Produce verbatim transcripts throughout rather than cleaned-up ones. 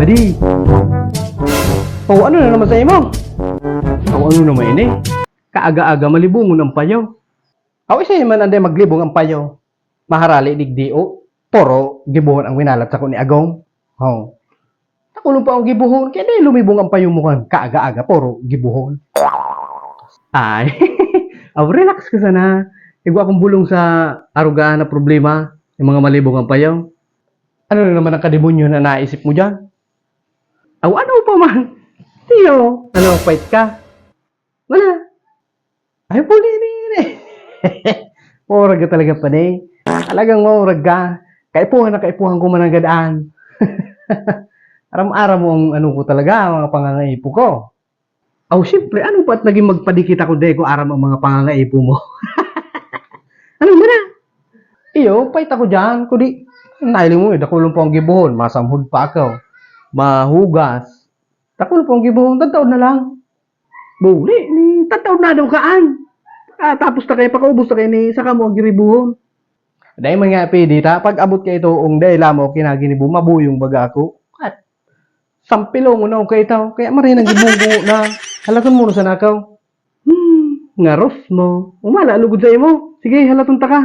Di. O, ano na naman sa imo? O, ano naman ini? Kaaga-aga, malibongon ang payo. Aw, isa man anday maglibong ang payo. Maharali digdi, o. Puro gibuhon ang winalat sako ni Agong. O. Takulong pa ang gibuhon, kaya di lumibong ang payo mo kan. Kaaga-aga, puro gibuhon. Ay. Aw, relax ka sana. Igwa akong bulong sa aruga na problema, yung mga malibong ang payo. Ano na naman ang kademonyo na naisip mo dyan? Aw, ano pa man? Tiyo, ano, fight ka? Wala. Ay, puli ni ini. Maurag ka talaga, pane. Talagang maurag ka. Kaipuhan na kaipuhan ko man ang gadaan. Aram-aram mo ang ano ko talaga, mga pangangaipo ko. Aw, siyempre, ano pa at naging magpadikit ako dai ko aram ang mga pangangaipo mo? Ano mo na? Iyo, pait ako dyan. Kudi, nailing mo, eh, dakulon po ang gibuhon. Masamhod pa ako. Mahugas. Dakulon po ang gibuhon. Tataon na lang. Buli, ni tataon na daw kaan. Ah, tapos na kayo, pakaubos na kayo ni, saka mo ang giribuhon. Dai man nga pwede ta, pag abot ka ito, ung dai lamo kinaginibo, mabuyong baga ako. At sampilongon na ako kayo ito, kaya marinang gibunggo na. Halaton mo na sana ako. Hmm, ngaros mo. Umala, lugod sa imo. Sige, halaton ta ka.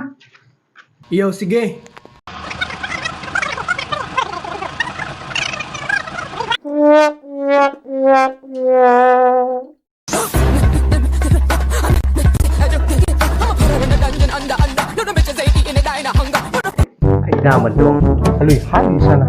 Iyo, sige. Ay, naman doon. Haloy, haloy sana.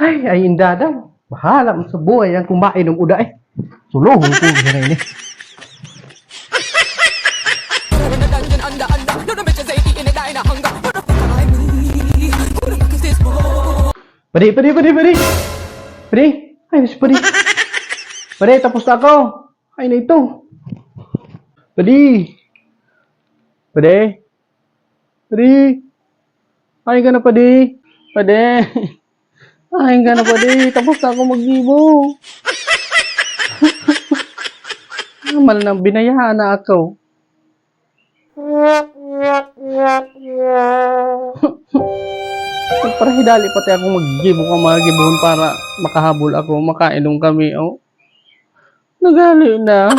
Ay, ay, inda daw. Bahala mo sa buhay ang kumain ng uda eh. Suluhon ko na ini. Padi, padi, padi, padi. Padi. Ay, mas padi. Padi, tapos na ako. Ay, na ito. Padi. Padi. Padi. Ay, ka na, padi. Padi. Ay, ka na, padi. Tapos na ako maggibo. Naman na, binayaan na ako. Nagparahidali pati ako maggibo ka mga gibohon para makahabol ako, makainom kami, oh. Naghali na.